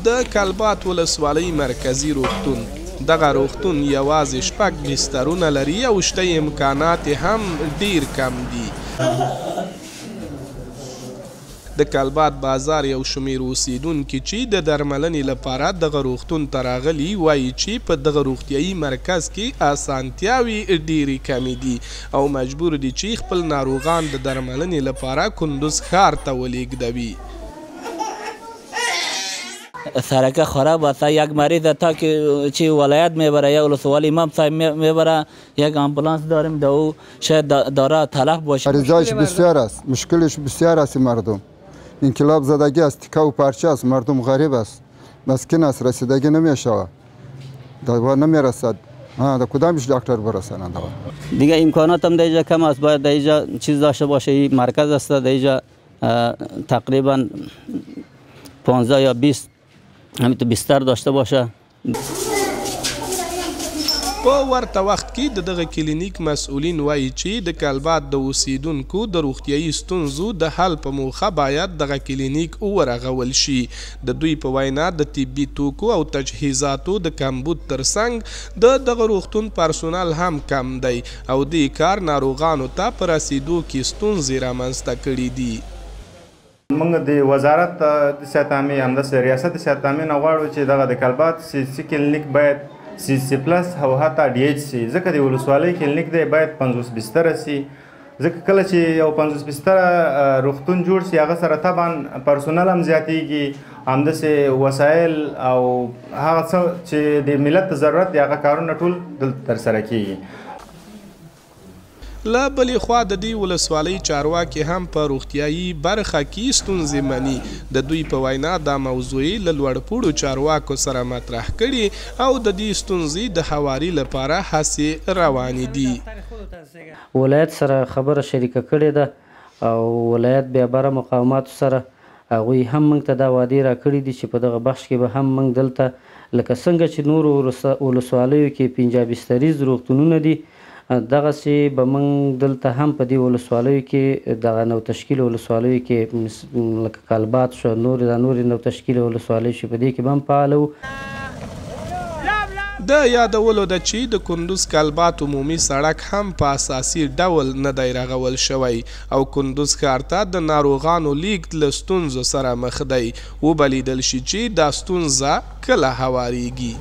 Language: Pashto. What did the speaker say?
د کلبات ولسوالۍ مرکزي روغتون، دغه روغتون یوازې 6 بسترونه لري او شته امکانات یې هم ډیر کم دي. د کلبات بازار یو شمېر اوسېدونکي چې د درملنې لپاره دغه روغتون ته راغلي وایي چې په دغه روغتیایي مرکز کې اسانتیاوې ډېرې کمې دي او مجبور دي چې خپل ناروغان د درملنې لپاره کندوز ښار ته ولېږدوي. سرک خراب است، یک مریض تا که چی ولایت میبره یا ولسوالی امام صاحب میبره، یک آمبولانس داریم در او شاید داره تلف باشه. مریضایش بسیار است، مشکلش بسیار است. مردم انقلاب زدگی است، تکه و پارچه است، مردم غریب است، مسکین است، رسیدگی نمیشود، دوا نمیرسد، در کدامش دکتر برسانند دوا. دیگه امکانات هم در اینجا کم است، باید در اینجا چیز داشته باشه. این مرکز است، در اینجا تقریبا 15 یا 20 همین بستر داشته باشه. په ورته وخت کې د دغه کلینیک مسؤلین وایي چې د کلبات د اوسېدونکو د روغتیایي ستونزو د حل په موخه باید دغه کلینیک ورغول شي. د دوی په وینا د طبي توکو او تجهیزاتو د کمبود ترڅنګ د دغه روغتون پرسونل هم کم دی او دې کار ناروغانو ته په رسېدو کې ستونزې رامنځته کړې دي. موږ د وزارت د صحت عامې همداسې ریاست د صحت عامې نه غواړو چې دغه د کلبات سی سی کلینیک باید سی سی پلس او حتی ډي ایچ سي، ځکه د ولسوالۍ کلینیک دی باید 50 بستره سي، ځکه کله چې یو 50 بستره روغتون جوړ سي هغه سره طبعا پرسونل هم زیاتیږي، همداسې وسایل او هغه څه چې د ملت ضرورت دی هغه کارونه ټول دلته ترسره کیږي. له بلې خوا د دې ولسوالۍ چارواکي هم په روغتیایي برخه کې ستونزې مني. د دوی په وینا دا موضوع یې له لوړپوړو چارواکو سره مطرح کړې او د دې ستونزې د هواري لپاره هڅې روانې دي. ولایت سره خبره شریکه کړې ده او ولایت بیا بره مقاماتو سره هغوی هم موږ ته دا وعدې راکړې دي چې په دغه بخش کې به هم موږ دلته لکه څنګه چې نورو ولسوالیو کې 5 بستریز روغتونونه دي، دغسې به موږ دلته هم په دې ولسوالیو کې دغه نوتشکیل ولسوالیو کې لکه کلبات شو، نورې دا نورې نوتشکیل ولسوالۍ شو، په دې کې به هم فعاله وو. د یادولو ده چې د کندوز کلبات عمومي سړک هم په اساسي ډول نه دی رغول شوی او کندوز ښار ته د ناروغانو لیږد له ستونزو سره مخ دی. وبه لیدل شي چې دا ستونزه کله هواریږي.